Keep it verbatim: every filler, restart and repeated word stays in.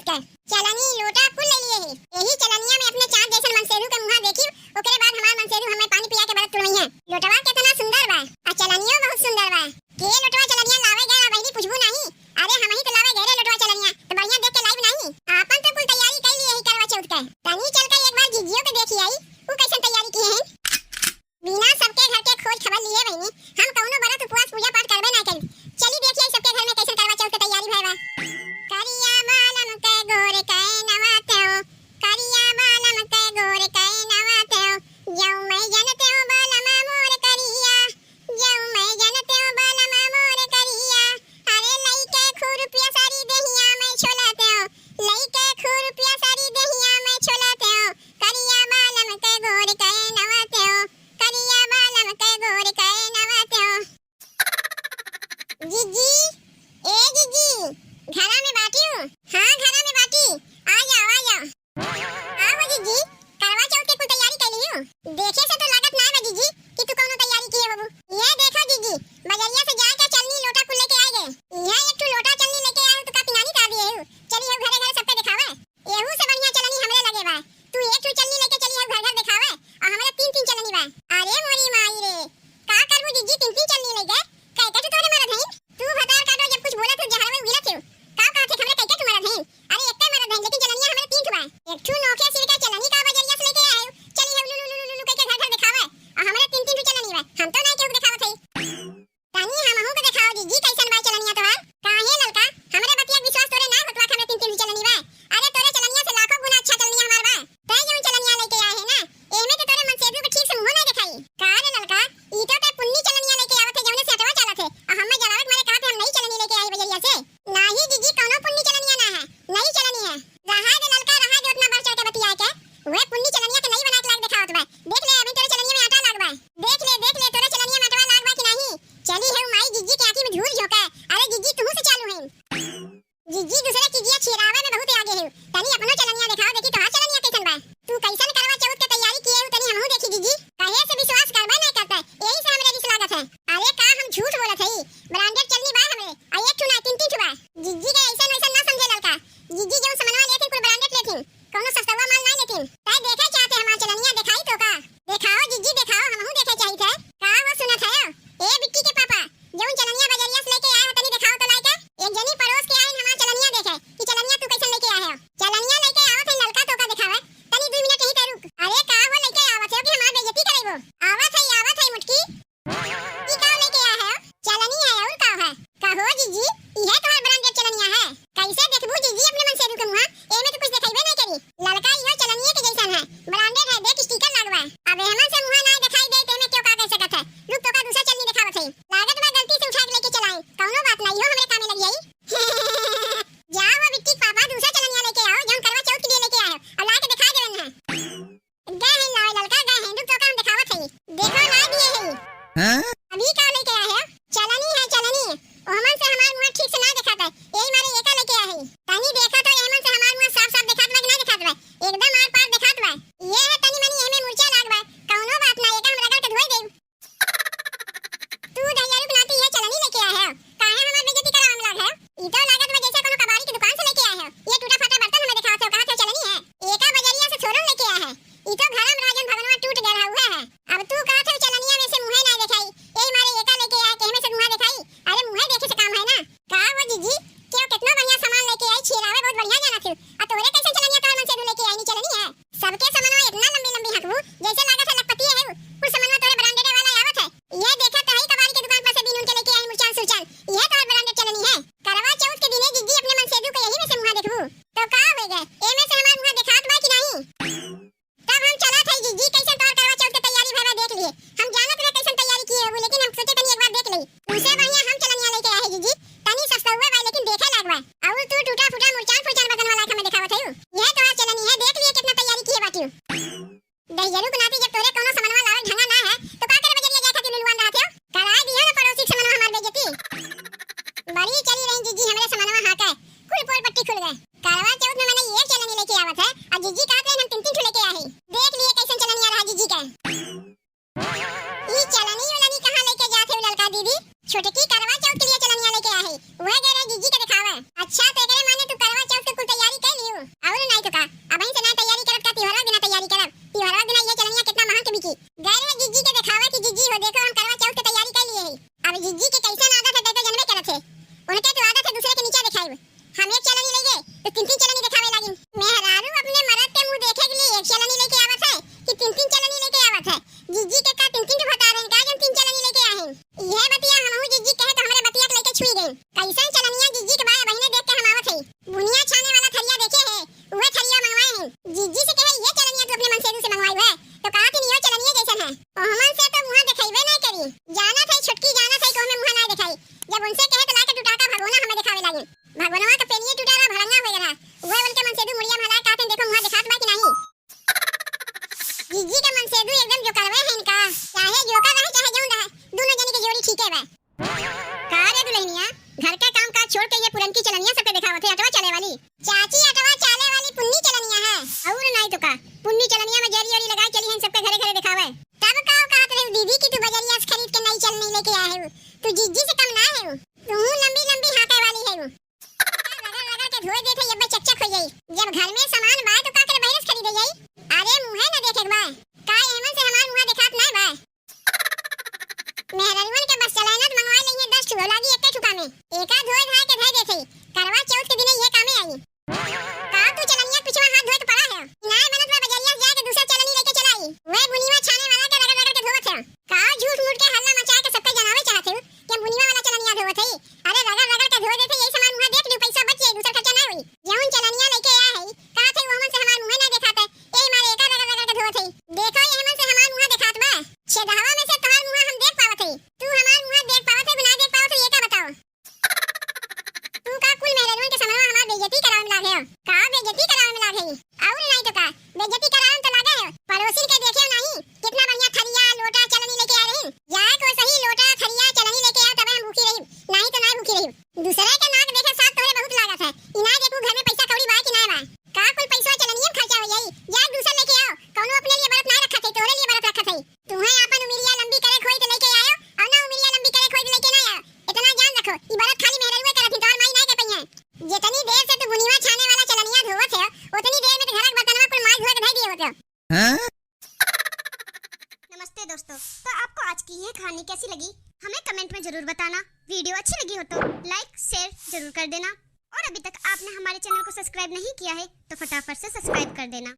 के। चलनी लोटा कुल ले लिए ही। यही चलनिया में अपने चाँद जैसन मनसेधु के मुँहा देखी, ओकरे बाद हमार मनसेधु हमें पानी पिया के बरत तुड़वइहैं। लोटवा केतना सुंदर बा, आ चलनियो बहुत सुंदर बा। के लोटवा चलनिया लावे गए ना बहिनी, पूछबू नाहीं? अरे हमहीं तो लावे गए रे लोटवा चलनिया, तो बढ़िया देख के लाइब नाहीं। आपन तो कुल तैयारी कइ लिए ही करवा चौथ के। तनी चल के एक बार जिज्जियो के देखी आई, ऊ कैसन तैयारी किहे हैं। बिना सबके घर के खोज खबर लिए बहिनी, हम कउनो बरत उपवास पूजा पाठ करबे ना करी। चली देखी आई सबके घर में कैसन करवा चौथ के तैयारी भय बा। करिया बालम के गोर कै नवा तें, करिया बालम के गोर कै नवा तें, जौ मैं जनतें बालमा मोर करिया, जौ मैं जनतें बालमा मोर करिया। अरे लइके खुरपिया सारी देहिया मैं छोलतें, लइके खुरपिया सारी देहिया मैं छोलतें, करिया बालम के गोर कै नवा तें, करिया बालम के गोर कै नवा तें। जिज्जी, ए जिज्जी, घरा में बाटिउ? हाँ, घरा में बाटी। आ जाओ, आ जाओ। आओ जिज्जी, करवा चौथ के कुल तैयारी कइ लिहू? देखे से तो लागत ना बा जिज्जी कि तू कउनो तैयारी किहे होबू। ये देखो जिज्जी, बजरिया से जाके चलनी लोटा कुल लेके आइ गए। इहाँ एक ठो लोटा चलनी लेके आए हो तो का पिनानी तार दिहे हो? चली हो घरे घरे सबके देखावे। एहू से बढ़िया चलनी हमरे लगे बा। तू एक ठो चलनी लेके चली हो घर घर देखावे, अउर हमरे तीन तीन चलनी बा। अरे मोरी माई रे, का करबू जिज्जी तीन तीन चलनी लेके? कै कै ठो तोहरे मरद हईन? तू भतार काटो, जब कुछ बोलत हो जहरवे उगिलत हो। का कहत है हमरे कै कै ठो मरद हईन? अरे एक्कै मरद हईन, लेकिन चलनिया हमरे तीन ठो बा। एक ठो नोखे सिर के चलनी का बजरिया से लेके आए हो, चली हो लुलु लुलु लुलु कइके घर घर देखावे, अउर हमरे तीन तीन ठो चलनी बा। हम तो नाहीं केहू के देखावत हई। तनी हमहू के देखाओ जिज्जी, कैसन बा चलनिया तोहार? काहे ललका, हमरे बतिया के विश्वास तोरे ना होत बा, हमरे तीन तीन चलनी बा। अरे तोरे चलनिया से लाखों गुना अच्छा चलनिया हमार बा। तैं जौन चलनिया लेके आए है ना, एमे तो तोरे मनसेधु के ठीक से मुँहो ना देखाई। का रे ललका, ई तो तैं पुन्नी चलनिया लेके आवत है, जौने से अटवा चालत है, अउर हमें जरावत मारे कहत है हम नई चलनी लेके आई बजरिया से। नाही जिज्जी, कौनो पुन्नी चलनिया ना है, नई चलनी है। रहा दे ललका, रहा दे उतना बढ़ चढ़ के बतियाए के। उहे पुन्नी चलनिया के नई बना के लाग देखावत बा। देख ले, अभी तोरे चलनिया में आटा लाग बा। देख ले, देख ले, तोरे चलनिया में आटवा लाग बा कि नाही? चली है माई जिज्जी के आँखी में धूर झोंके। अरे जिज्जी, तुहू से चालू है। जिज्जी दूसरे चीजिया छिरावे में बहुत आगे है। तनी अपनो चलनिया देखाओ, देखी तोहार चलनिया कैसन बा। तू कैसन करवा चौथ के तैयारी किहे हो, तनी हमहू देखी जिज्जी। कहे से विश्वास करबे नहीं करते, यही से हमरे रिस लागत है। अरे का हम झूठ बोलत हई? Branded चलनी बा हमरे, आ एक ठो ना, तीन तीन ठो बा। जिज्जी के ऐसन वैसन ना समझे ललका, जिज्जी जौन समनवा लेथिन कुल branded लेथिन, कौनो सस्तवा माल ना लेथिन। तै देखे चाहते हमार चलनिया, देखाई तो का? देखाओ जिज्जी देखाओ, हमहू देखे चाहित है। का वो सुनत है? ए बिट्टी के पापा, जौन चलनिया बजरिया से लेके आए हो, तनी देखाओ तो लाइके। एक जनी परोस के आइन हमार चलनिया देखे कि चलनिया तू कैसन लेके आए हो। चलनिया लेके आवत है ललका, तोका देखावे, तनी दुइ मिनट यहीं पे रुक। अरे का वो लेके आवत है कि हमार बेइज्जती करेबो? आवत है, आवत है मुटकी। ई का लेके आए हो? चलनी है और का है? कहो जिज्जी, इहे तोहार branded चलनिया है? कैसे देखबू जिज्जी अपने मनसेधु के मुँहा? एमे तो कुछ देखाइबे नहीं करी। ललका इहो चलनिये के जैसन है, branded है, देख sticker लागबा। अब एहमन से मुँहा ना देखाई दे, तेमे क्यों का कह सकत है? रुक तोका दूसरा चलनी देखावत है। लागत बा गलती से उठा के लेके चलाए, कौनो बात ना, इहो हमरे कामे लग जाई। जाओ वो बिट्टी के पापा, दूसरा चलनिया लेके आओ, जौन करवा चौथ के लिए लेके आए हो, और ला के दिखा देवन है। गए हैं लावे ललका, गए हैं, रुक तोका हम देखावत हई। देखो ला दिए हैं। हाँ? अभी का लेके आए हो? चलनी है, चलनी। ओहमन से हमार मुँह ठीक से ना देखात है, यही मारे एका लेके आए हैं। तनी देखा तो एहमन से हमार मुँह साफ साफ देखात बा कि ना देखात बा? एकदम आर पार देखात बा। ये है तनी मनी एमे मुरचा लाग बा, कौनो बात ना, एका हम रगड़ के धोई देब। तू दहिया रुक नाती, ये चलनी लेके आए हो? काहे हमार बेइज्जती करावे में लाग है? ई तो लागत बा जैसे कोनो कबाड़ी की दुकान से लेके आए हो। ये टूटा फटा बर्तन हमें दिखावत हो, कहा थे चलनी है? एका बजरिया से थोड़न लेके आए है। ई तो घरम राजन भगनवा टूट गया है, उहे है। अब तू कहा थे चलनिया में से मुँहे ना दिखाई, यही मारे एका लेके आए, केहमे से मुँह दिखाई? अरे मुँहे देखे से काम है ना। का हो जिज्जी, क्यों कितना बढ़िया सामान लेके आई, छिरावे बहुत बढ़िया जाना थे। आ तोरे कैसे चलनिया तोहर मनसेधु लेके आई, नी चलनी है? सबके समनवा इतना लंबी लंबी हकबू, जैसे लागत है लखपतिये है। कुल समनवा तोरे branded वाला आवत है। ये देखा तो है कबाड़ी के दुकान पर से बीन उन के लेके आई मुरचान सुरचान। ये तोहर branded चलनी है। करवा चौथ के दिने जिज्जी अपने मनसेधु के यही में से मुँह देखबू। तो का हो गए? ए में से हमार मुँह देखात बा कि नहीं? तब हम चलत है जिज्जी, कैसे तोहर करवा चौथ के तैयारी भवा देख लिए। हम जानत रहे कैसन तैयारी किए हो, लेकिन हम सोचे तनी एक बार देख ले। उसे बढ़िया हम चलनिया लेके आए हैं जिज्जी। तनी सस्तुआ बा, लेकिन देखे लाग बा। और तू टूटा फूटा मुरचान फुरचान बर्तन वाला हमें दिखावत है। यह तोहार चलनी है, देख लिए कितना तैयारी किए बाटियो। दहिजरू के नाती, जब तोरे कौनो समनवा लावे ढंगा ना है, तो का करे बजरिया जाए खातिर लुलुआन रहत हो? कराए दियो ना पड़ोसी के समनवा हमार बेइज्जती। बड़ी चली रही जिज्जी हमरे समनवा हाँके, कुल पोल पट्टी खुल गए। करवा चौथ में मने एक चलनी लेके आवत है, आ जिज्जी कहत रहे हम तीन तीन ठो लेके आए हैं। देख लिए कैसन चलनिया रहा जिज्जी के। ई चलनी उलनी कहाँ लेके जात है ललका दीदी? छोटकी करवा चौथ के लिए चलनिया लेके आए है, वह गए रहे जिज्जी के दिखावे। अच्छा, तो एकरे माने तू करवा चौथ के कुल तैयारी कर ली? तीन चलनी देखावे लागिन। मेहरारू अपने मरद के मुँह देखे के लिए एक चलनी लेके आवत है कि तीन तीन चलनी लेके आवत है? जिज्जी के का तीन तीन ठो भतार हैं का, जौन तीन चलनी लेके आए हैं? इहे बतिया हमहू जिज्जी कहे तो हमरे बतिया के लेके छुई गई। कैसन चलनिया जिज्जी के बाय बहिने देख के हम आवत है। बुनिया छाने वाला थरिया देखे है, उहे थरिया मंगवाए हैं। जिज्जी से कहे, "ये चलनिया तू अपने मनसेदू से मंगवाई है?" तो कहा थी, "यो चलनिया जैसन है।" ओहमन से तो मुँह देखाइबे नहीं करी। जानत है छोटकी, जानत है कि ओहमे मुँह ना देखाई। जब उनसे कहे तो लाके टुटाका भगोना हमें देखावे लागे। भगोनवा के पेनिये टूटा रहा, भड़ंगा हो गया। वह उनके मनसेदू मुड़िया में हलाए कहते, "देखो मुँह देखात बा कि नहीं?" जिज्जी के मनसेदू एकदम जोकरवे है इनका। चाहे जोकर रहे, चाहे जौन रहे, दोनों जनी के जोड़ी ठीके बा। का रे दुल्हनिया, घर के काम काज छोड़ के ये पुरनकी चलनिया सबके देखावत है, अटवा चाले वाली? चाची, अटवा चाले वाली पुन्नी चलनिया है। और नाई तो का, पुन्नी चलनिया में जरी ओरी लगाए चली हैं सबके घरे घरे देखावे। तब का कहत रहे दीदी कि तू बजरिया से खरीद के नई चलनी लेके आए हो, तू जिज्जी से कम ना है हो, तू लंबी लंबी हाँके वाली है हो। रगड़ रगड़ के धोए देत है, अब्बे चकचक हो जाई। जब घर में सामान बा तो का करे बहरे से खरीदे जाई? अरे मुँहे न देखे के बा, का एहमन से हमार मुँह देखात ना बा? मेहररुअन के बस चलैना तो मंगवा लेइहे दस ठो, लागी एक्के ठुका में। एका धोए धाए के धै देथे, करवा चौथ के दिने इहे कामे आई। का तू चलनिया पिछवा हाथ धोए के पड़ा है? नाय बनत बा बजरिया जाए के दूसर चलनी लेके चलाई। वह बुनिवा छाने वाला के रगड़ रगड़ के धोवत है। का झूठ मूठ के हल्ला मचाए के सबके जनावे चाहत है कि हम बुनिवा वाला चलनिया धोवत है? अरे रगड़ रगड़ के धोए देथे, यही सामान मुँह देख लियो, पैसा बच जाई, दूसर खर्चा ना होई। जौन चलनिया लेके आया है, कहत है वो हमन से हमार मुँह ना देखात है, यही मारे एका रगड़ रगड़ के धोवत है। देखो, ये हमन से हमार मुँह देखात बा। छेदहवा में से तोहार मुँह हम देख पावत हई। तू हमार मुँह देख पावत हई कि ना देख पावत हई, ये का बताओ? तू का कुल मेहररुअन के समनवा हमार बेइज्जती करावे में लागे हो? का बेइज्जती करावे में लागे हो? और नहीं तो का, बेइज्जती करावे में तो लागे हो। पड़ोसिन के देखे हो नहीं, कितना बढ़िया थरिया, लोटा, चलनी लेके आ रही। जाए को सही लोटा, थरिया, चलनी लेके आओ, तबे हम भूखी रही, नहीं तो नहीं भूखी रही। दूसरे के नाक देखे साथ तोहरे बहुत लागत है। ई ना देखू घर में पैसा कौड़ी बा कि ना बा? का कुल पैसा चलनिये में खर्चा हो जाई? जाए दूसर लेके आओ, कौनो अपने लिए बरत ना रखत है, तोहरे लिए बरत रखत है। तुम्हें आपन उमिरिया लंबी करे खोई तो लेके आयो, और ना उमिरिया लंबी करे खोई तो लेके ना आयो। इतना जान रखो, ई बरत खाली मेहररुए करत ही, तोहर माई ना कर पइहें। जितनी देर से तू बुनिवा छाने वाला चलनिया धोवत है, उतनी देर में तो घर के बर्तनवा कुल माज धोए के धै दिए होते हो। हाँ? नमस्ते दोस्तों, तो आपको आज की ये कहानी कैसी लगी, हमें कमेंट में जरूर बताना। वीडियो अच्छी लगी हो तो लाइक शेयर जरूर कर देना, और अभी तक आपने हमारे चैनल को सब्सक्राइब नहीं किया है तो फटाफट से सब्सक्राइब कर देना।